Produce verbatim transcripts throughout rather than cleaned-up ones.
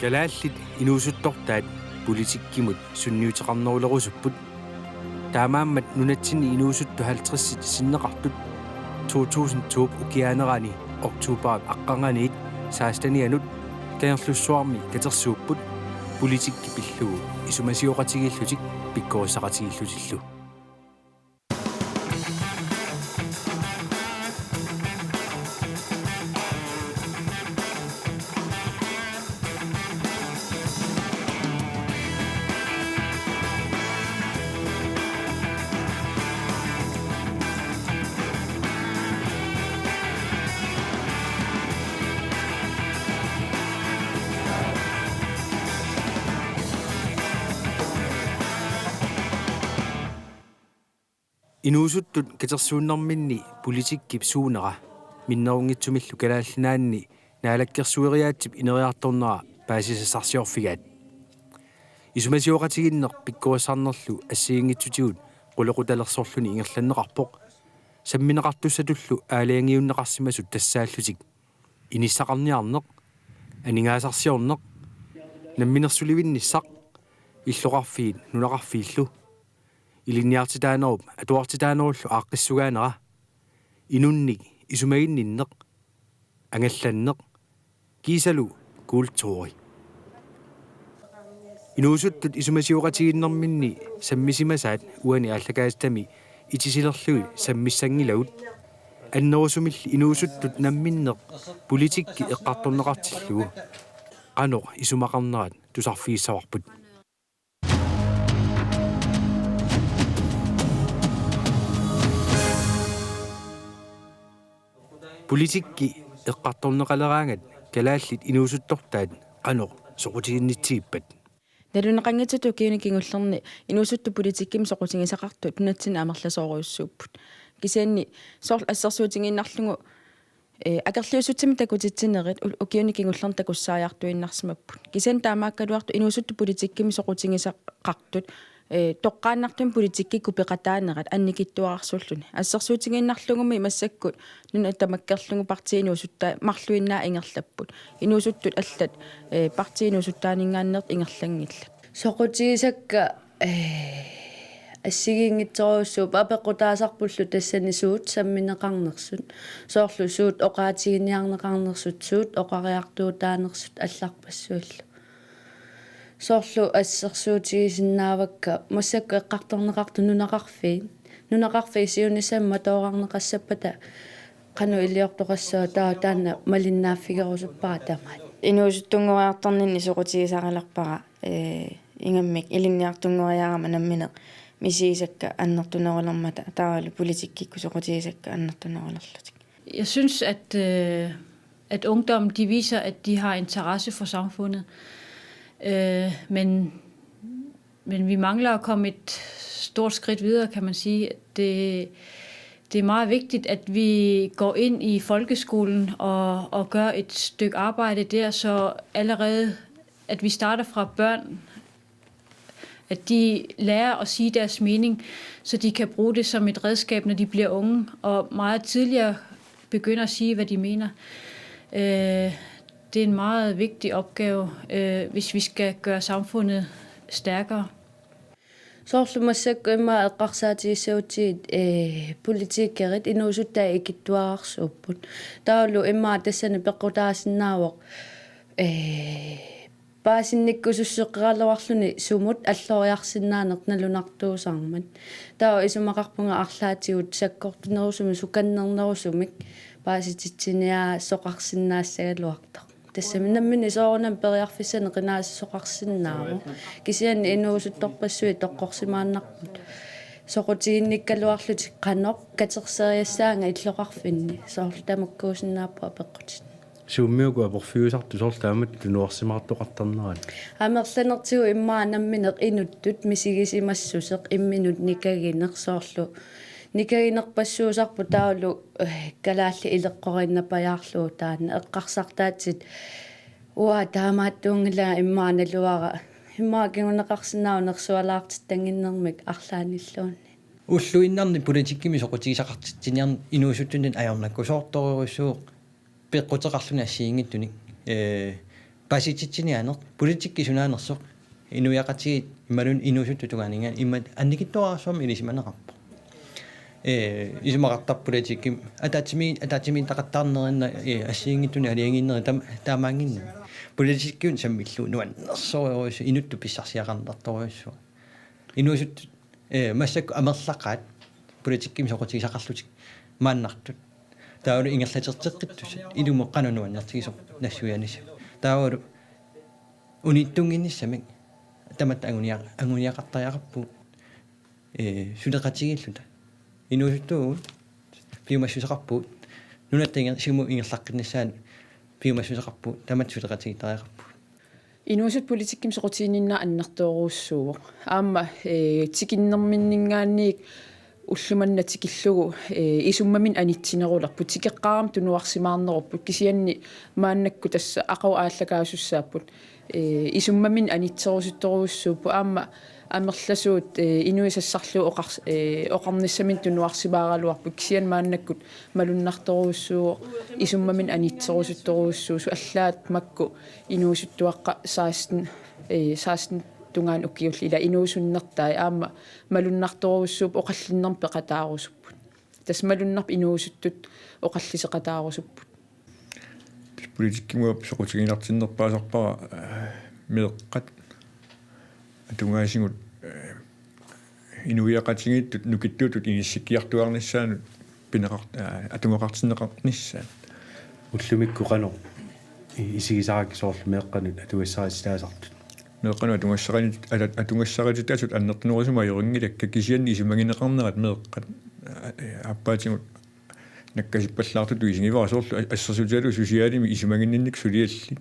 Kalaallit inuusuttortaat politikkimut sunniuteqarnerulerusupput. Taamaammat nunatsinni inuusuttut halvtredsit sinneqartut to tusind to ukiaanerani oktobarip aqqarnganiit sekstenianut Kangerlussuarmi katersuupput politikki pillugu isumasioqatigiillutik pikkorissaqatigiillutillu. Inuusuttut katersuunnerminni politikkip suunera minnerunngitsumillu Kalaallit Nunaanni naalakkersueriaatsip ineriartornera paasisassarsiorfigaat. Isumasioqatigiinneq pikkorissarnerlu assigiinngitsutigut qulequtalersorluni ingerlanneqarpoq. Sammineqartussatullu aalajangiunneqarsimasut tassaallutik: inissaqarniarneq, aningaasarsiorneq, namminersulivinnissaq, illoqarfiit nunaqarfiillu. Ilinniartitaanerup atuartitaanerullu aaqqissugaanera, inunnik isumaginninneq, angallanneq, kiisalu kulturi. Inuusuttut isumasioqatigiinnerminni sammisimasaat uani aallakaatitami itisilerlugit sammissanngilagut. Annerusumilli inuusuttut namminneq politikki eqqartorneqartillugu qanoq isumaqarnerat tusarfigissavarput. Politikki eqqartorneqaleraangat kalaallit inuusuttortaat qanoq soqutiginnitsigippat? Naluneqanngitsutut ukiuni kingullerni inuusuttut politikkimik soqutigisaqartut nunatsinni amerlasoorujussuupput. Kisianni soorlu assersuutigiinnarlugu, ee, akerliussutsimik takutitsinerit u-, ukiuni kingullerni takussaajartuinnarsimapput. Kisianni taamaakkaluartoq inuusuttut politikkimik soqutigisaqartut, ee, toqqaannartumik politikkikkut peqataanerat annikitsuararsuulluni. Assersuutigiinnarlugumi massakkut nuna tamakkerlugu partiit inuusuttai marluinnaat ingerlapput. Inuusuttut allat, ee, partiit inuusuttaaninngaanneersut ingerlanngillat. Soqutigisakka, ee, assigiinngitsorujussuupput, apeqqutaasarpullu tassani suut sammineqarnersut. Soorlu suut oqaatiginiarneqarnersut, suut oqariartuutaanersut allarpassuillu. Soorlu assersuutigisinnaavakka massakkut eqqartorneqartut nunaqarfiit. Nunaqarfiit siunissami matoorarneqassappata qanoq iliortoqassava, taava taanna malinnaaffigerusuppara tamaat. Inuusuttunngoriartorninni soqutigisaralerpara, ee, ingammik ilinniartunngoriarama nammineq misigisakka annertunerulermata, taavalu politikkikkut soqutigisakka annertunerulerlutik. Jeg synes, at, øh, at ungdommen, de viser, at de har interesse for samfundet. Øh, men, men vi mangler at komme et stort skridt videre, kan man sige. Det, det er meget vigtigt, at vi går ind i folkeskolen og, og gør et stykke arbejde der, så allerede, at vi starter fra børn, at de lærer at sige deres mening, så de kan bruge det som et redskab, når de bliver unge, og meget tidligere begynder at sige, hvad de mener. Øh, det er en meget vigtig opgave, øh, hvis vi skal gøre samfundet stærkere. Soorlu massakkut immaqa eqqarsaatigissagutsigit, ee, politikerit inuusuttai ikittuararsuupput. Taavalu immaqa tassani peqqutaasinnaavoq, ee, paasinnikkususseqqeraluarluni sumut alloriarsinnaaneq nalunartuusarmat. Taava isumaqarpunga arlaatigut sakkortunerusumik, sukannernerusumik paasititsiniaasoqarsinnaassagaluartoq. Tassami nammineq soorunami periarfissanik qinaasisoqarsinnaavoq. Kisianni inuusuttorpassuit toqqorsimaannarput soqutiginnikkaluarlutik qanoq katerseriassaanga illoqarfinni, soorlu tamakkuusinnaapput apeqqutit. Suummi uku aporfiusartut soorlu taamatut tunuarsimaartoqartarnerat? Amerlanertigut immaqa nammineq inuttut misigisimassuseq, imminut nikagineq, soorlu nikaginerpassuusarput taavalu, eh, kalaallit ileqqoriinnapajaarlugu taanna eqqarsartaatsit. Uanga taamaattuunngilanga, immaqa naluara, immaqa kinguneqarsinnaavoq nersualaartittannginnermik arlaannilluunniit. Ulluinnarni politikkimi soqutigisaqartitsiniarneq inuusuttunut ajornakusoortorujussuuvoq peqquteqarluni assigiinngitsunik. Ee, Qasitsitsiniaaneq, politikki sunaanersoq, inuiaqatigiit imaluunniit inuusuttut tungaanniit ima annikitsuararsuarmik ilisimaneqarpoq. Ee, isumaqartarpoq politikkimi, ataatsimi-, ataatsimiitaqattaarnerinna, ee, assigiinngitsunik aalajangiinneri tam-, taamaannginnami. Politikkiunik sammillugu nuannersorujussuaq, inuttut pissarsiaqarnartorujussuaq. Inuusuttut, ee, massakkut amerlaqaat politikkimi soqutigisaqarlutik maannartut. Taavalu ingerlateqqittussat ilumut qanoq nuannertigisoq nassuiaanissaq. Taavalu unittunnginnissamik tamatta angunia-, anguniaqartariaqarpugut, ee, suleqatigiilluta. Inuusuttuuvugut piumassuseqarpugut. Nunatta inger-, siumut ingerlaqqinnissaanut piumassuseqarpugut. Tamatta suleqatigiittariaqarpugut. Inuusuttut politikkimi soqutiginninnerat annertoorujussuuvoq. Aamma, ee, tikinnerminninngaanniit ulloq manna tikillugu, ee, isummamik anitsinerulerput, tikeqqaarami tunuarsimaarnerupput, kisianni maannakkut tassa aqagu aallakaasussaapput, ee, isummamik anitserusuttorujussuupput, aamma amerlasuut, ee, inuit sassarlugu oqars-, ee, oqarnissaminnik tunuarsimaaraluarput, kisianni maannakkut malunnartorujussuuvoq, isummamik anitserusuttorujussuusoq, allaat makku inuusuttuaqqat seksten, ee, seksten tungaanut ukiullit ila inuusunnertai aamma malunnartorujussuupput, oqallinnermik peqataarusupput. Tassa malunnarpoq inuusuttut oqalliseqataarusupput. Tassa politikkimut soqutiginartinnerpaasarpara, ee, meeqqat atugaasigut, ee, inuiaqatigiittut nukittuutut inissikkiartuaarnissaannut pineqar-, ee, atugaqartinneqarnissaat. Ullumikkut qanoq i-, isigisarakkit soorlu meeqqanut atugassarititaasartut? Meeqqanut atugassarit-, ata-, atugassarititaasut annertunerusumik ajorinngilakkit, kisianni isumagineqarnerat meeqqat, ee, aappaatigut nakkasippallaartutut isigivara, soorlu a-, assersuutigalugu susiaalimik isumaginninnikkut suliallit.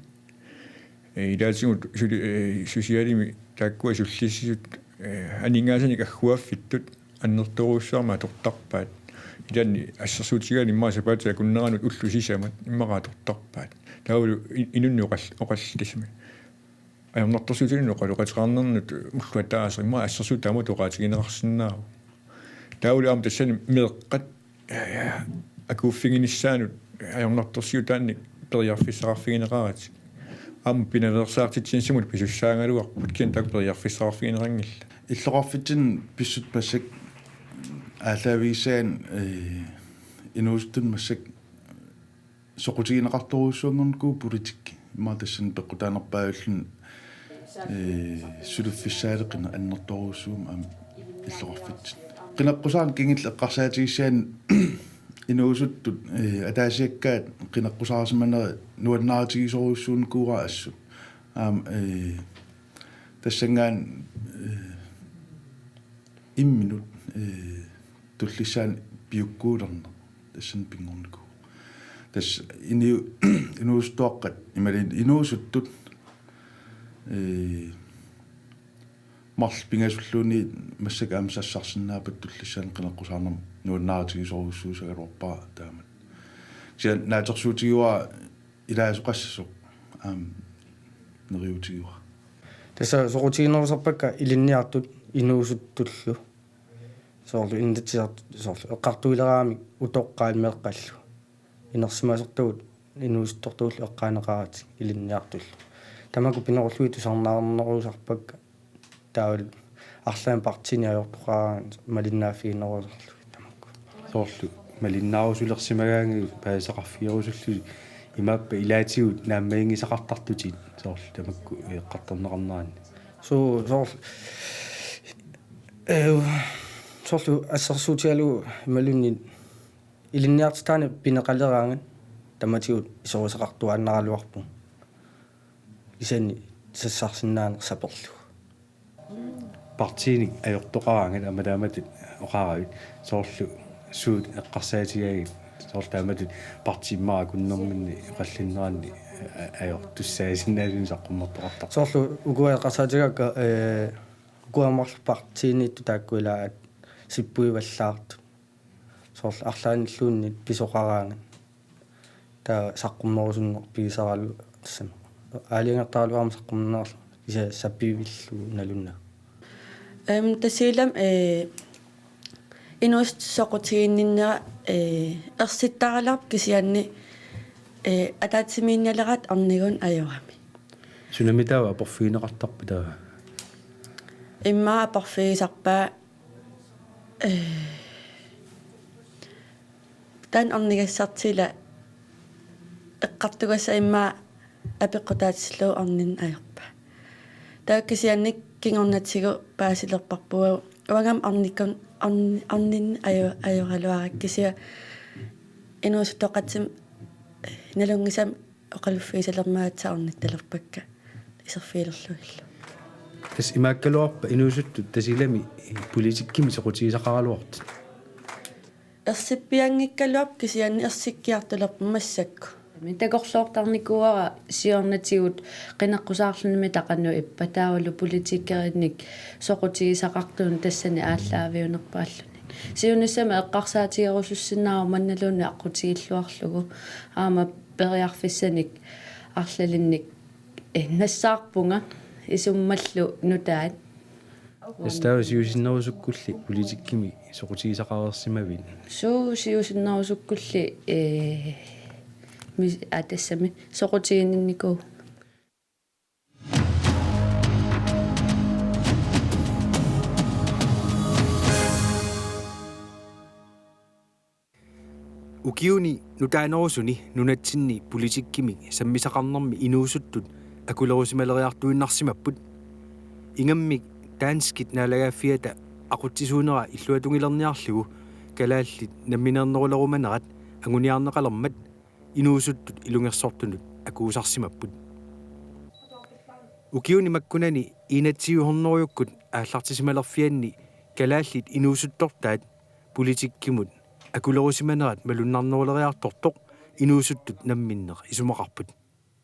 Ee, ilaatigut suli-, ee, susiaalimik taakkua sullissisut, ee, aningaasanik agguaffittut annertoorujussuarmik atortarpaat. Ilaanni assersuutigalugu immaqa sapaatip akunneranut ullut sisamat immaqa atortarpaat. Taavalu i-, inunnut oqall-, oqallisimavoq. Ajornartorsiutinik oqaloqateqarnernut ulloq ataaseq immaqa assersuut taamatut oqaatigineqarsinnaavoq. Taavalu aamma tassani meeqqat, ee, akuuffiginissaannut ajornartorsiutaannik periarfissaqarfigineqaratik. Aamma pinaveersaartitsinissamut pisussaagaluarput, kisianni taakku periarfissaqarfigineqanngillat. Illoqarfitsinni pissutsit massakkut aallaavigissaanni, ee, inuusuttunut massakkut soqutigineqartorujussuanngornikuuvoq politikki. Immaqa tassani peqqutaanerpaajulluni, ee, suliffissaaleqineq annertoorujussuummat aamma illoqarfitsinni. Qineqqusaarneq kingulleq eqqarsaatigissaanni inuusuttut, ee, ataasiakkaat qineqqusaarsimanerat nuannaarutigisorujussuunikuuara assut. Aamma, ee, tassanngaanniit, ee, imminut, ee, tullissaani piukkuulerneq tassani pinngornikuuvoq. Tassa iniu-, inuusuttuaqqat imaluunniit inuusuttut, ee, marluk pingasulluunniit massakkut aamma sassarsinnaappata tullissaani qineqqusaarnermut nuannaarutigisorujussuusagaluarpara taamatut. Kisianni naatsorsuutigivara ilaasoqassasoq aamma neriuutigivara. Tassa soqutiginerusarpakka ilinniartut inuusuttullu. Soorlu inatsisartut, soorlu eqqartuileraangamik utoqqaat meeqqallu. Inersimasortagut inuusuttortugullu eqqaaneqaratik ilinniartullu. Tamakku pinerullugit tusarnaarnerusarpakka taavalu arlaannik partiinik ajortoqaraangat malinnaaffiginerusarlugit tamakku. Soorlu malinnaarusulersimagaangakkit paasisaqarfigerusullusi imaappa ilaatigut naammaginngisaqartartutit soorlu tamakku eqqartorneqarneranni. Suu, soorlu, ee, soorlu assersuutigalugu imaluunniit ilinniartitaaneq pineqaleraangat tamatigut iseruseqartuaannaraluarpugut. Kisianni sassarsinnaaneq saperlugu. Partiinik ajortoqaraangat aamma taamatut oqaravit soorlu suut eqqarsaatigaagit soorlu taamatut partiit immaqa akunnerminni oqallinneranni a-, ajortussaasinnaasunut saqqummertoqartarpoq. Soorlu ukua eqqarsaatigaakka, ee, ukua marluk partiiniittut taakku ilaat sippuivallaartut. Soorlu arlaannilluunniit pisoqaraangat. Taava saqqummerusunneq pigisaraluarpoq tassami. Aalajangertaraluarmat saqqummerneq kisianni sapivillugu nalunnagu. Em, tassa ilami, ee, inuusuttut soqutiginninnera, ee, ersittarallarpoq kisianni, ee, ataatsimiinnialeraat arniguunik ajorami. Sunami taava aporfigineqartarpa taava? Immaqa aporfigisarpaa, ee, taanna ornigassartik ila eqqartugassaq immaqa apeqqutaatillugu orninneq ajorpaa. Taava kisianni kingornatigut paasilerparput uanga aamma ornikkun-, orn-, orninneq ajo-, ajoraluarakku kisianni inuusuttoqatitta nalunngisami oqaluffigisalermagassat ornittalerpakka iserfigilerlugillu. Tassa imaakkaluarpa inuusuttut Tasiilami politikkimi soqutigisaqaraluartut? Ersippianngikkaluarpoq kisianni ersikkiartulerpoq massakkut. Takorloortarnikuuara siornatigut qineqqusaarluni mita qanoq ippa taavalu politikerinnik soqutigisaqartunut tassani aallaaviunerpaalluni. Siunissami eqqarsaatigerusussinnaavoq mannaluunniit aqqutigilluarlugu aamma periarfissanik arlalinnik, eh, nassaarpunga isummallu nutaat. Tassa taava siusinnerusukkulli politikkimi soqutigisaqareersimavit? Suu, siusinnerusukkulli, eh, mis-, aa, tassami soqutiginninnikuuvoq. Ukiuni nutaanerusuni nunatsinni politikkimi sammisaqarnermi inuusuttut akulerusimaleriartuinnarsimapput. Ingammik danskit naalagaaffiata aqutsisuunera illuatungilerniarlugu kalaallit nammineernerulerumanerat anguniarneqalermat inuusuttut ilungersortunut akuusarsimapput. Ukiuni makkunani enogtyve hundredekkut aallartisimalerfianni kalaallit inuusuttortaat politikkimut akulerusimanerat malunnarneruleriartortoq inuusuttut namminneq isumaqarput.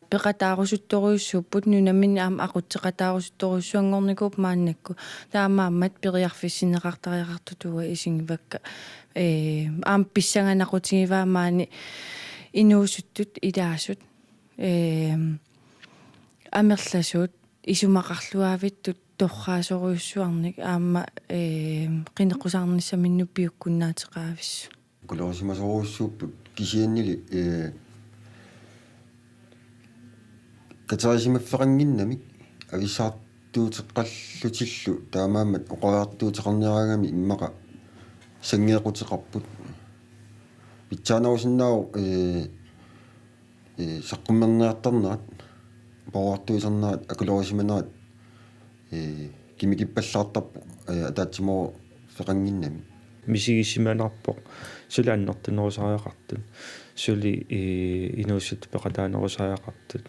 Peqataarusuttorujussuupput, nunamminneq aamma aqutseqataarusuttorujussuanngornikuupput maannakkut. Taamaammat periarfissinneqartariaqartutut uanga isigivakka. Ee, aamma pissanganaqutigivaat maani inuusuttut ilaasut, ee, amerlasuut isumaqarluaavittut torraasorujussuarnik aamma, ee, qineqqusaarnissaminnut piukkunnaateqaavissut. Akulerisimasorujussuupput kisiannili, ee, katerisimaffeqannginnamik avissaartuuteqarlutillu taamaammat oqariartuuteqarniaraangamik immaqa sanngeequteqarput. Pitsaanerusinnaavoq, ee, ee, saqqummerniartarnerat, poorartuisarnerat, akulerisimanerat, ee, kimikippallaartarpoq, ee, ataatsimoorfeqannginnami. Misigisimannarpoq suli annertunerusariaqartut, suli, ee, inuusuttut peqataanerusariaqartut.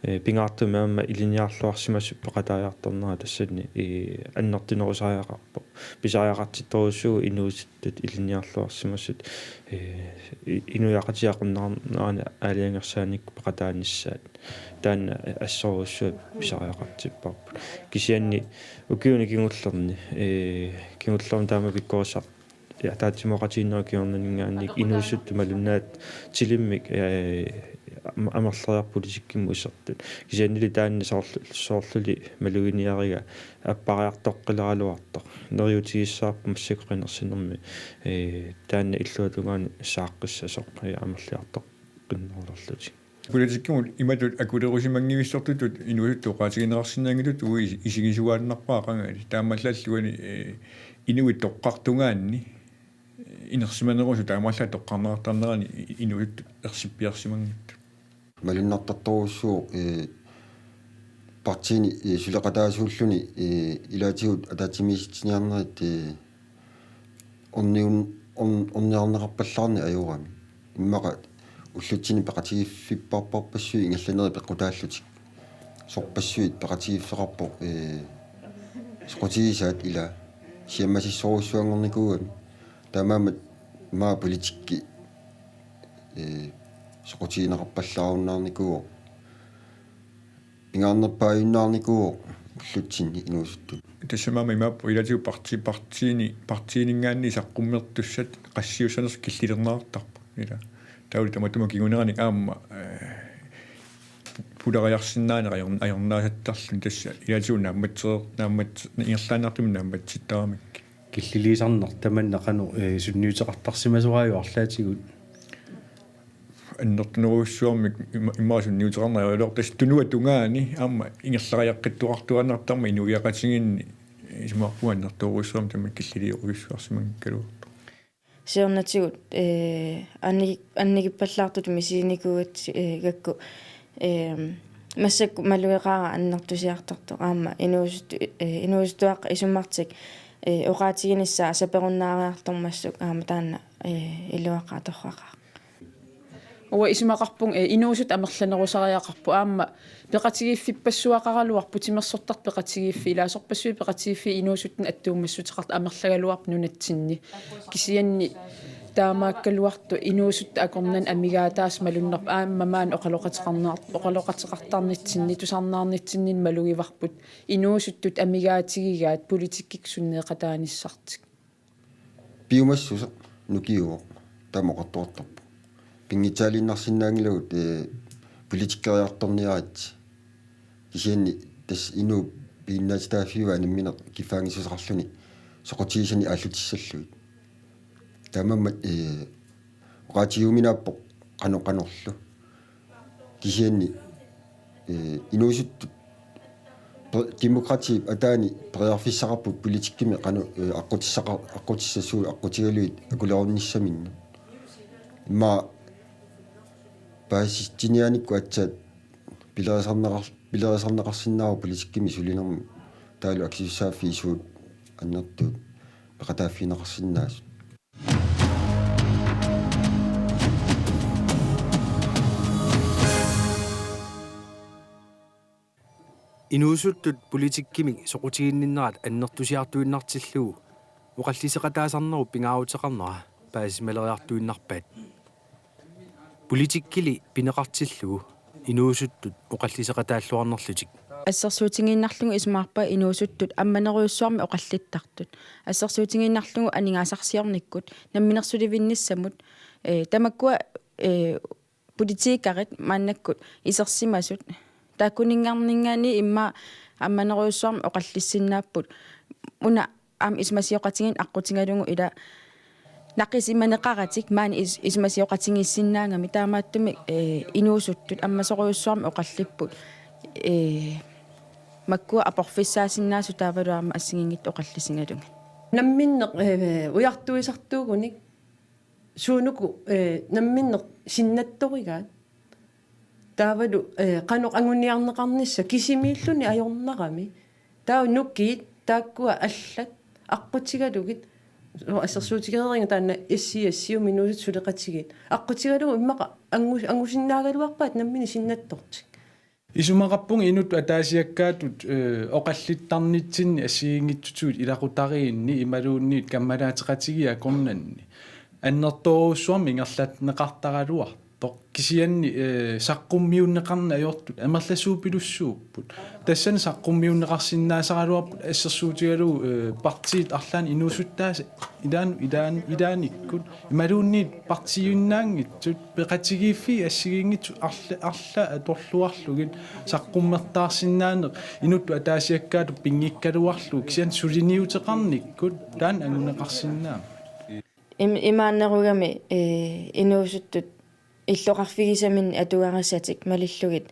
Ee, pingaartumik aamma ilinniarluarsimasut peqataajartornerat tassani, ee, annertunerusariaqarpoq. Pisariaqartittorujussuuvoq inuusuttut ilinniarluarsimasut, ee, i-, inuiaqatigiit aqunneqarnerani aalajangersaannikkut peqataanissaat. Taanna assorujussuaq pisariaqartipparput. Kisianni ukiuni kingullerni, ee, kingullermi taama pikkorissarput, ja, ataatsimooqatigiinnerup kingornaninngaanniit inuusuttut malunnaatut tilimmik, ee, am-, amerleriarput politikkimut isertut. Kisiannili taanna soorlu-, soorluli maluginiariga appariartoqqileraluartoq. Neriuutigissavarput massakkut qinersinermi, ee, taanna illuatungaani saaqqissasoq, ee, amerliartoqqinnerulerlutik. Politikkimut imatut akulerusimanngivissutut inuusuttut oqaatigineqarsinnaanngitsutut uagut is-, isigisuaannarpara qangali. Taamaallaat uani, ee, inuit toqqartungaanni, ee, inersimanerusut taamaallaat toqqarneqartarnerani i-, inuusuttut ersippiarsimanngitsut. Malunnartartorujussuuvoq, ee, partiini, ee, suleqataasuulluni, ee, ilaatigut ataatsimiititsiniarnerit, ee, orniun-, orn-, orniarneqarpallaarneq ajorami. Immaqa ullutsinni peqatigiiffipparparpassuit ingerlanerit peqqutaallutik. Sorpassuit peqatigiiffeqarpoq, ee, soqutigisaat ila siammasissorujussuanngornikuugami. Taamaammat immaqa politikki, ee, soqutigineqarpallaarunnaarnikuuvoq. Pingaarnerpaajunnaarnikuuvoq ullutsinni inuusuttut. Tassami aamma imaappoq ilaatigut parti-, partiini-, partiininngaanniit saqqummertussat qassiussanersoq killilerneqartarpoq. Ila. Taavalu tamatuma kinguneranik aamma, ee, pulariarsinnaaneq ajor-, ajornaasattarluni tassa ilaatigut naammatsereer-, naammat-, ingerlaannartumik naammatsittaramikku. Killiliisarneq tamanna qanoq, ee, sunniuteqartarsimasoraajuk arlaatigut? annertunerujussuarmik ima-, imaassinniuteqarnera, tassa tunuata tungaani aamma ingerlariaqqittoqartuaannartarmat inuiaqatigiinni isumaqarpunga annertoorujussuarmik tamakkua killiliorujussuarsimanngikkaluartoq. Siornatigut, eh, anni-, annikippallaartutut misiginikuugatsigit, eh, gakku, eh, massakkut malugeqaara annertusiartortoq aamma inuusut-, eh, inuusuttuaqqat isummertik, eh, oqaatiginissaat saperunnaariartormassuk aamma taanna, eh, iluaqaaq torraqaaq. Uanga isumaqarpunga, eh, inuusuttut amerlanerusariaqarput aamma peqatigiiffippassuaqaraluarpoq, timersortartut peqatigiiffiit, ilaasorpassuit peqatigiiffiit inuusuttunut attuumassuteqartut amerlagaluarput nunatsinni. Kisianni taamaakkaluartoq inuusuttut akornanni amigaataasut malunnarpoq aamma maani oqaloqateqarnar-, oqaloqateqartarnitsinni tusarnaarnitsinni malugivarput inuusuttut amigaatigigaat politikkikkut sunneeqataanissartik. Piumassuseq nukiuvoq, taama oqartoqartarpoq. Pinngitsaaliinnarsinnaanngilagut, eh, politikkeriartorniaritsi. Kisianni tassa inuup piginnaatitaaffiup nammineq kiffaanngissuseqarluni soqutigisanik aallutissallugit. Taamaammat, eh, oqaatigiuminaappoq qanoq qanorlu. Kisianni, eh, inuusuttut pe-, demokratiip ataani periarfissaqarput politikkimi qanoq, eh, aqqutissaqar-, aqqutissassuit aqqutigalugit akulerunnissaminnik. Immaqa paasissutiniaanikku aatsaat pilerisarneqar-, pilerisarneqarsinnaavoq politikkimi sulinermi taavalu akisussaaffiit suut annertuut peqataaffigineqarsinnaasut. Inuusuttut politikkimik soqutiginninnerat annertusiartuinnartillugu oqalliseqataasarnerup pingaaruteqarnera paasisimaleriartuinnarpaat. Politikkili pineqartillugu inuusuttut oqalliseqataalluarnerlutik. Assersuutigiinnarlugu isumaqarpunga inuusuttut ammanerujussuarmik oqallittartut. Assersuutigiinnarlugu aningaasarsiornikkut namminersulivinnissamut, eh, tamakkua, eh, politikerit maannakkut isersimasut. Taakkuninngarninngaanniit immaqa ammanerujussuarmik oqallissinnaapput. Una aamma isumasioqatigiinneq aqqutigalugu ila naqisimaneqaratik maani is-, isumasioqatigiissinnaagamik taamaattumik, eh, inuusuttut ammasorujussuarmik oqallipput. Eh, makkua aporfissaasinnaasut taavalu aamma assigiinngitsut oqallisigalugit. Namminneq, eh, ujartuisartuugunik suunuku, eh, namminneq sinnattorigaat. Taavalu, eh, qanoq anguniarneqarnissaq kisimiilluni ajornarami. Taava nukiit taakkua allat aqqutigalugit, assersuutigereeriga taanna S I S-iuminut suleqatigiit. Aqqutigalugu immaqa angu-, angusinnaagaluarpaat nammineq sinnattortik. Isumaqarpunga inuttut ataasiakkaatut, eh, oqallittarnitsinni assigiinngitsutigut ilaqutariinni imaluunniit kammalaateqatigiit akornanni annertoorujussuarmik ingerlanneqartaraluartoq. Kisianni, eh, saqqummiunneqarneq ajortut amerlasuupilussuupput. Tassani saqqummiunneqarsinnaasaraluarput assersuutigalugu, eh, partiit arlaanni inuusuttaasa ilaanni, ilaanni, ilaannikkut imaluunniit partiiinnaanngitsut peqatigiiffiit assigiinngitsut arla-, arlaat atorluarlugit saqqummertaarsinnaaneq inuttut ataasiakkaatut pinngikkaluarlugu kisianni suliniuteqarnikkut taanna anguneqarsinnaammat. Im-, imaannerugami, eh, inuusuttut illoqarfigisaminnik atugarissatik malillugit,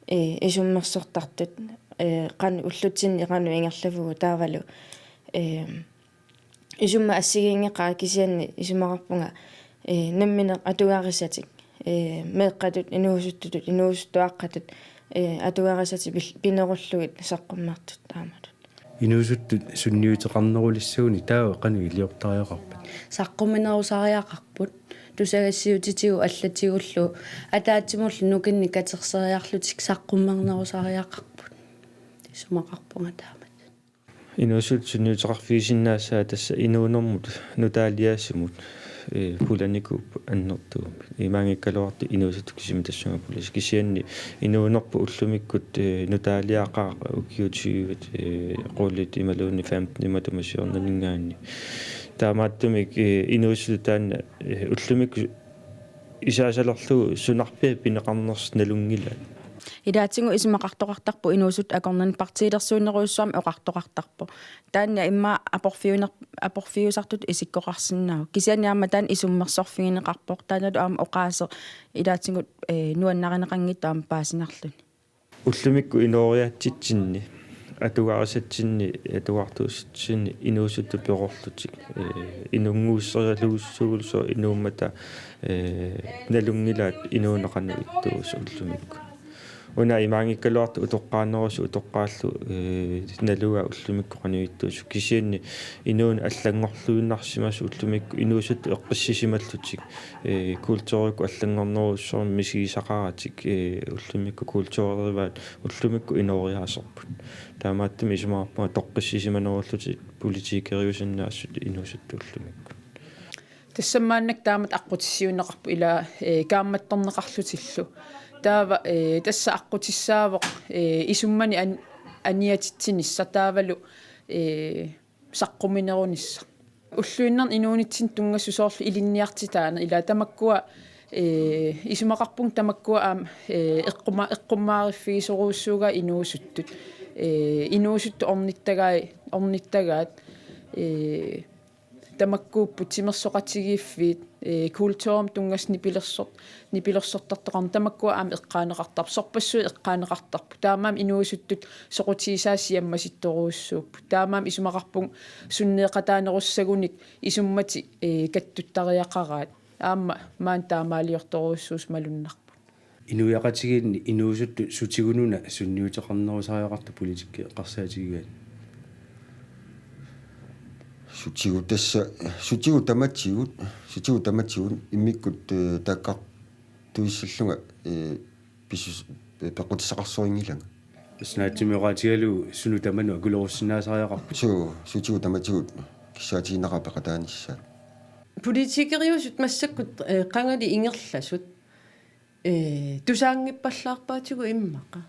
eh, isummersortartut, eh, qanoq ullutsinni qanoq ingerlavugut taavalu, eh, isummat assigiinngeqaaq kisianni isumaqarpunga, eh, namminneq atugarissatik, eh, meeqqatut, inuusuttutut, inuusuttuaqqatut, eh, atugarissatik pil-, pinerullugit saqqummertut taamatut. Inuusuttut sunniuteqarnerulissagunik taava qanoq iliortariaqarpat? Saqqumminerusariaqarput. Tusagassiuutitigut allatigullu ataatsimullu nukinnik katerseriarlutik saqqummernerusariaqarput. Isumaqarpunga taamatut. Inuusuttut sunniuteqarfigisinnaassaat tassa inuunermut nutaaliaasimut, eh, pulanikuupput annertuumik. Imaanngikkaluartoq inuusuttut kisimik tassunga pulasi. Kisianni inuunerput ullumikkut, eh, nutaaliaqaaq ukiut tyve, eh, qulit imaluunniit femten imatuma siornaninngaanniit. Taamaattumik, eh, inuusuttut taanna, eh, ullumikkut isaasalerlugu sunarpiaq pineqarnersoq nalunngilaat. Ilaatigut isumaqartoqartarpoq inuusuttut akornanni partiilersuunnerujussuarmik oqartoqartarpoq. Taanna immaqa aporfiuner-, aporfiusartutut isikkoqarsinnaavoq. Kisianni aamma taanna isummersorfigineqarpoq. Taannalu aamma oqaaseq ilaatigut, eh, nuannarineqanngitsoq aamma paasinarluni. Ullumikkut inooriaatsitsinni, atugarisatsinni, atugartuussatsinni inuusuttut perorlutik, eh, inunnguusseriarluussuusoq inuummata, eh, nalunngilaat inuuneq qanoq ittuusoq ullumikkut. Una imaanngikkaluartoq utoqqaanerusut utoqqaallu, eh, nalugaat ullumikkut qanoq ittuusoq. Kisianni inuuneq allanngorluinnarsimasoq ullumikkut inuusuttut eqqissisimallutik, eh, kulturikkut allanngornerujussuarmik misigisaqaratik, eh, ullumikkut kulturivaat ullumikkut inooriaaserput. Taamaattumik isumaqarpunga toqqissisimanerullutik politikeriusinnaassutsit inuusuttut ullumikkut. Tassa maannakkut taamatut aqqutissiuunneqarpoq ila, eh, kaammattorneqarlutillu. Taava, eh, tassa aqqutissaavoq, eh, isummani an-, aniatitsinissaq taavalu, eh, saqquminerunissaq. Ulluinnarni inuunitsinni tunngasut soorlu ilinniartitaaneq ila tamakkua, eh, isumaqarpunga tamakkua aamma, eh, eqquma-, eqqummaariffigisorujussuugaat inuusuttut. Eh, inuusuttut ornittagai-, ornittagaat, eh, tamakkuupput timersoqatigiiffiit, eh, kulturimut tunngasut nipilersor-, nipilersortartoqarneq tamakkua aamma eqqaaneqartarput, sorpassuit eqqaaneqartarput. Taamaammat inuusuttut soqutigisaat siammasittorujussuupput. Taamaammat isumaqarpunga sunneeqataanerussagunik isummatik, eh, kattuttariaqaraat. Aamma maani taamaaliortorujussuusoq malunnarpoq. Inuiaqatigiinni inuusuttut sutigut una sunniuteqarnerusariaqartut politikki eqqarsaatigigaanni? Sutigut tassa, sutigut tamatigut, sutigut tamatigut immikkut, eh, taakkartuissallunga, eh, pissus-, eh, peqqutissaqarsorinngilarput. Tassa naatsumik oqaatigalugu sunut tamanut akulerussinnaasariaqarput. Suu, sutigut tamatigut kissaatigineqarpoq peqataanissaat. Politikeriusut massakkut, eh, qangali ingerlasut, eh, tusaanngippallaarpaatigut immaqa.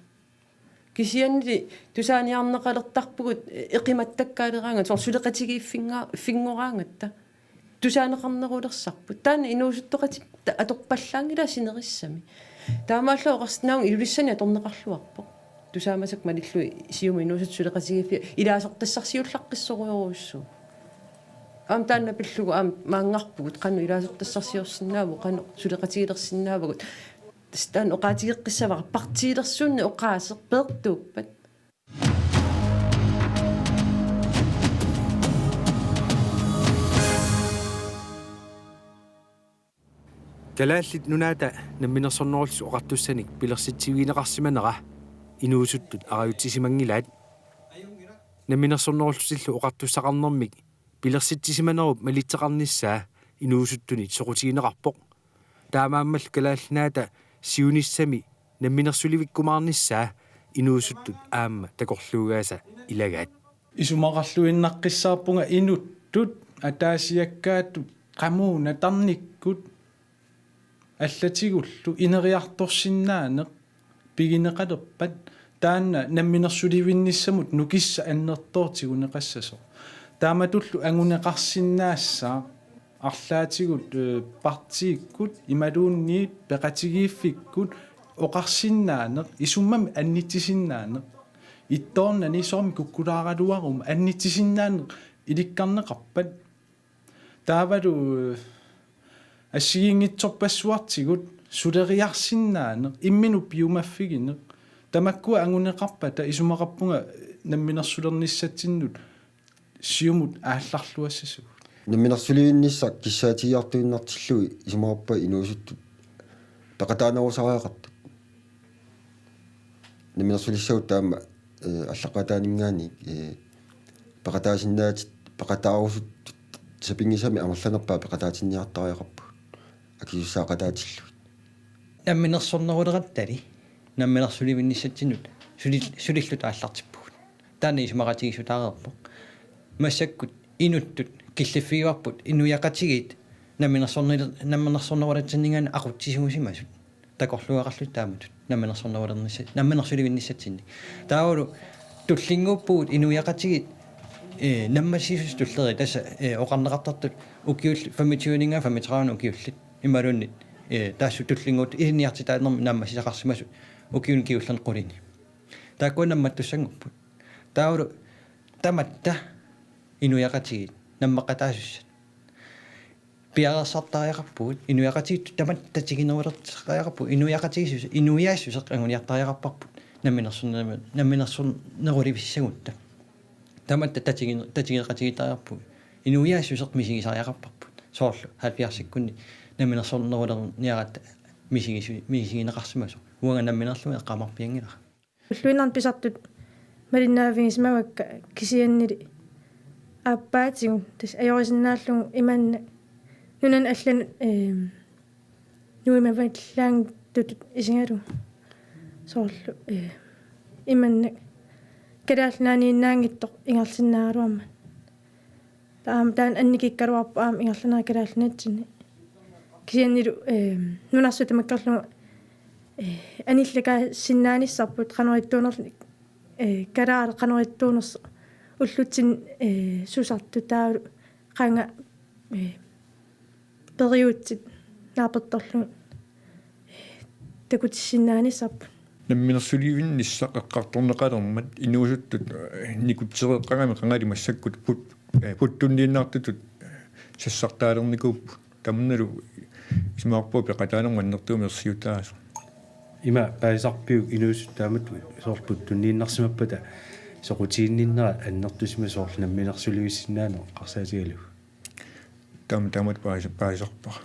Kisiannili tusaaniarneqalertarpugut, eh, eqimattakkaaleraangatta, soorlu suleqatigiiffinnga-, -ffinngoraangatta. Tusaaneqarnerulersarput. Taanna inuusuttoqatitta atorpallaanngilaa sinerissami. Taamaallaat oqarsinnaavunga Ilulissani atorneqarluarpoq. Tusaamasakka malillugit Siumup inuusuttut suleqatigiiffiat ilaasortassarsiullaqqissorujorujussuuvoq. Aamma taanna pillugu aamma maanngarpugut qanoq ilaasortassarsiorsinnaavagut, qanoq suleqatigilersinnaavagut. Tassa taanna oqaatigeqqissavara partiilersuunneq oqaaseq peertuuppat. Kalaallit Nunaata Namminersornerullutik Oqartussanik pilersitsivigineqarsimanera inuusuttut arajutsisimanngilaat. Namminersornerullutillu oqartussaqarnermik pilersitsisimanerup malitseqarnissaa inuusuttunit soqutigineqarpoq. Taamaammallu Kalaallit Nunaata siunissami namminersulivikkumaarnissaa inuusuttut aamma takorluugaasa ilagaat. Isumaqarluinnaqqissaarpunga inuttut ataasiakkaatut qamuuna tarnikkut allatigullu ineriartorsinnaaneq pigineqalerpat taanna namminersulivinnissamut nukissaq annertooq tiguneqassasoq. Taamatullu anguneqarsinnaassaaq arlaatigut, eh, partiikkut imaluunniit peqatigiiffikkut oqarsinnaaneq, isummamik annitsisinnaaneq. Ittoornani soormi kukkulaaraluaruma annitsisinnaaneq ilikkarneqarpat. Taavalu, eh, assigiinngitsorpassuartigut suleriarsinnaaneq, imminut piumaffigineq, tamakkua anguneqarpata isumaqarpunga namminersulernissatsinnut siumut aallarluassasugut. Namminersulivinnissaq kissaatigiartuinnartillugu isumaqarpunga inuusuttut peqataanerusariaqartut. Namminersulissagut taama, eh, allaqqataaninngaanniit, eh, peqataasinnaatit, peqataarusuttut sapinngisamik amerlanerpaat peqataatinniartariaqarput. Akisussaaqataatillugit. Namminersornerulerattali namminersulivinnissatsinnut sulil-, sulilluta aallartippugut. Taanna isumaqatigiissutaareerpoq. Massakkut inuttut killiffigivarput inuiaqatigiit namminersornil-, namminersornerulatsinninngaanniit aqutsisuusimasut. Takorluugaqarlutik taamatut namminersornerulernissa-, namminersulivinnissatsinnik. Taavalu tullinnguuppugut inuiaqatigiit, eh, naammassisusut tulleriit tassa, eh, oqarneqartartut ukiullit femogtyveninngaanniit femogtredive ukiullit imaluunniit, eh, taassuma tullinnguuttut ilinniartitaanermut naammassisaqarsimasut ukiuni kingullerni qulini. Taakkua nammattussanngorput. Taavalu tamatta inuiaqatigiit nammeqataasussat piareersartariaqarpugut, inuiaqatigiittut tamatta tatiginerulertariaqarpugut, inuiaqatigiissuseq, inuiaassuseq anguniartariaqarparput, namminersornermi-, namminersornerulivissagutta. Tamatta tatigin-, tatigeqatigiittariaqarpugut, inuiaassuseq misigisariaqarparput. Soorlu halvfjerdsikkunni namminersornerulerniaratta misigisu-, misigineqarsimasoq. Uanga namminerlunga eqqaamarpianngilara. Ulluinnarni pisartut malinnaavigisimavakka kisiannili aappaatigut tassa ajorisinnaallugu imannak nunanut allanut, eem, nuimavallaanngitsutut isigalugu. Soorlu, ee, imannak Kalaallit Nunaanniinnaanngitsoq ingerlanneqaraluarmat. Taava aamma taanna annikikkaluarpoq aamma ingerlanera kalaallinatsinni. Kisiannili, ee, nunarsuaq tamakkerlugu, ee, anillakaasinnaanissarput qanoq ittuunersoq, ee, kalaaleq qanoq ittuunersoq ullutsinni, ee, susartut taavalu qanga, ee, periutsit naapertorlugit, ee, takutissinnaanissapput. Namminersulivinnissaq eqqartorneqalermat inuusuttut, ee, nikutsereeqqagami qangali massakkut put-, ee, puttunniinnartutut, ee, sassartaalernikuupput. Tamannalu isumaqarpunga peqataanermut annertuumik ersiutaasoq. Ima paasisarpiuk inuusuttut taamatut soorlu puttunniinnarsimappata soqutiginninnera annertusimasoq soorlu namminersulivissinnaaneq eqqarsaatigalugu? Taama taamatut paasi-, paasisarpara.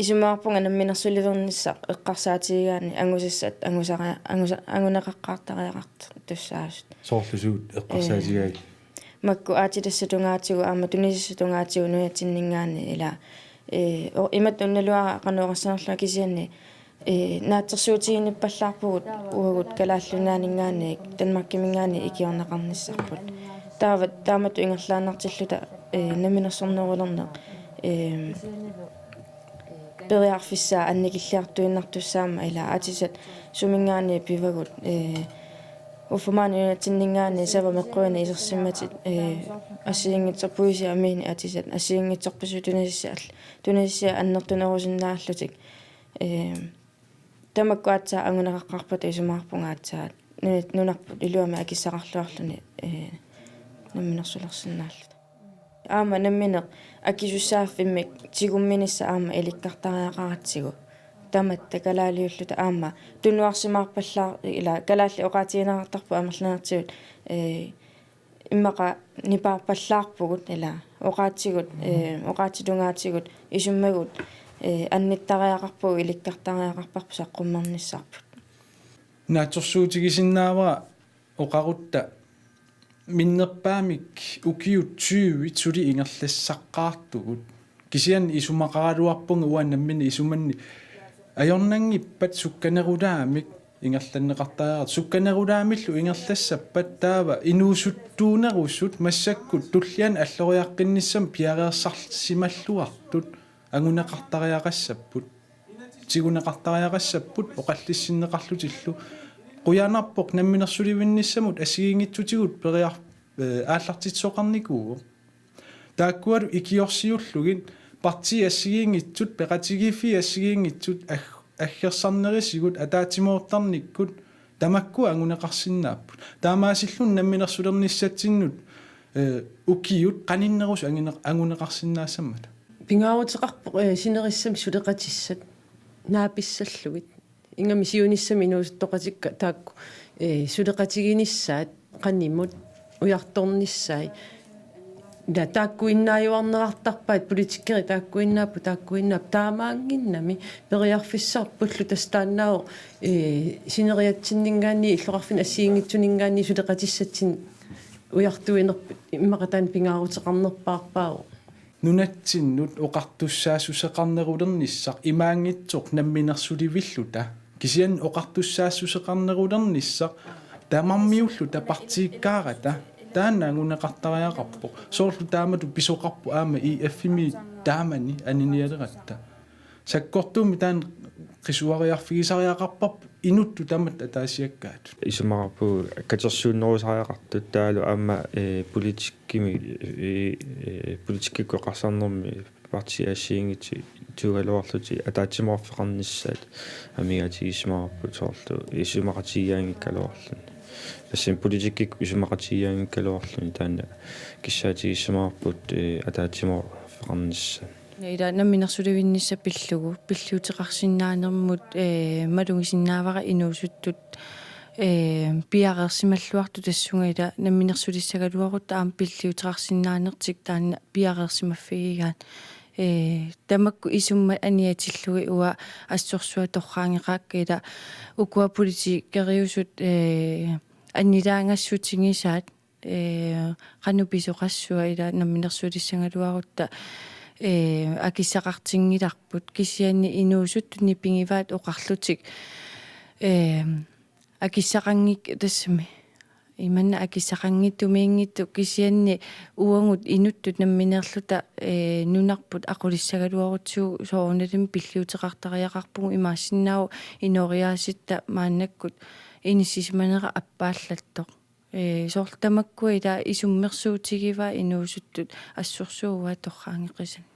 Isumaqarpunga namminersulivernissaq eqqarsaatigigaanni angusassat angusara-, angusa-, anguneqaqqaartariaqartussaasut. Soorlu suut eqqarsaatigaat? Ee, makku aatsitassat tungaatigut aamma tunisassat tungaatigut nunatsinninngaanniit ila, ee, o-, imatut unnaluara qanoq oqassanerlunga kisianni, ee, naatsorsuutiginnippallaarpugut uagut Kalaallit Nunaanninngaanniit Danmarkiminngaanniit ikiorneqarnissarput. Taava taamatut ingerlaannartilluta, ee, namminersornerulerneq, ee, periarfissaa annikilliartuinnartussaammat ila atisat suminngaanniit pivagut, ee, uffa maani nunatsinninngaanniit sava meqquineq isersimatit, ee, assigiinngitsorpassuit puisit amiinik atisat, assigiinngitsorpassuit tunisassiat, tunisassiat annertunerusinnaallutik, ee, tamakku aatsaat anguneqaqqaarpata isumaqarpunga aatsaat nunat-, nunarput iluamik akissaqarluarluni, ee, namminersulersinnaalluta. Aamma nammineq akisussaaffimmik tigumminissaq aamma ilikkartariaqaratsigu. Tamatta kalaaliulluta aamma tunuarsimaarpallaar-, ila kalaallit oqaatigineqartarput amerlanertigut, ee, immaqa nipaarpallaarpugut ila oqaatsigut, ee, oqaatsip tungaatigut isummagut, ee, annittariaqarpugut ilikkartariaqarparput saqqummernissarput. Naatsorsuutigisinnaavara oqarutta minnerpaamik ukiut tyve suli ingerlassaqqaartugut. Kisianni isumaqaraluarpunga uanga nammineq isumanni ajornanngippat sukkanerulaamik ingerlanneqartariaqartoq. Sukkanerulaamillu ingerlassappat taava inuusuttuunerusut massakkut tulliani alloriaqqinnissamut piareersarsimalluartut anguneqartariaqassapput. Tiguneqartariaqassapput oqallissinneqarlutillu. Qujanarpoq namminersulivinnissamut assigiinngitsutigut periar-, ee, aallartitsisoqarnikuuvoq. Taakkualu ikiorsiullugit, partiit assigiinngitsut, peqatigiiffiit assigiinngitsut, ag-, aggersarnerisigut, ataatsimoortarnikkut, tamakku anguneqarsinnaapput. Taamaasilluni namminersulernissatsinnut, ee, ukiut qaninnerusut angune-, anguneqarsinnaassammata. Pingaaruteqarpoq, ee, sinerissami suleqatissat naapissallugit. Ingammik siunissami inuusuttoqatikka taakku, ee, suleqatiginissaat qanimut ujartornissaat. Ila taakkuinnaajuarnerartarpaat, politikkerit taakkuinnaapput, taakkuinnaapput, taamaannginnami periarfissarpullu tassa taannaavoq, ee, sineriatsinninngaanniit illoqarfinni assigiinngitsuninngaanniit suleqatissatsinnik ujartuinerput immaqa taanna pingaaruteqarnerpaarpaavoq. Nunatsinnut oqartussaassuseqarnerulernissaq imaanngitsoq namminersulivilluta. Kisianni oqartussaassuseqarnerulernissaq tamarmiulluta partiikkaarata. Taanna anguneqartariaqarpoq. Soorlu taamatut pisoqarpoq aamma E F-imi taamani aninialeratta. Sakkortuumik taanna qisuariarfigisariaqarparput inuttut tamatta ataasiakkaatut. Isumaqarpugut katersuunnerusariaqartut taavalu aamma, ee, politikkimi, ee, ee, politikkikkut eqqarsarnermi partiit assigiinngitsut Tuugaluarlutik ataatsimoorfeqarnissaat amigaatigissimavarput soorlu isumaqatigigaanngikkaluarluni. Tassami politikkikkut isumaqatigigaanngikkaluarluni taanna kissaatigissimavarput, eh, ataatsimoorfeqarnissaat. Ila namminersulivinnissaq pillugu, pilliuteqarsinnaanermut, eh, malugisinnaavara inuusuttut, eh, piareersimalluartut tassunga ila namminersulissagaluarutta aamma pilliuteqarsinnaanertik taanna piareersimaffigigaat. Eh, tamakku isummat aniatillugit uanga assorsuaq torraanngeqaakka ila ukua politikeriusut, eh, annilaangassutigisaat, eh, qanoq pisoqassua ila namminersulissagaluarutta, eh, akissaqartinngilarput kisianni inuusuttut nipigivaat oqarlutik, eh, akissaqanngik-, tassami. Imanna akissaqanngitsumiinngitsoq kisianni uagut inuttut nammineerluta, eh, nunarput aqulissagaluarutsigu soorunalimi pilliuteqartariaqarpugut imaassinnaavoq inooriaasitta maannakkut inissisimanera appaallattoq. Eh, soorlu tamakkua ila isummersuutigivaat inuusuttut assorsuaq uanga torraanngeqisannik.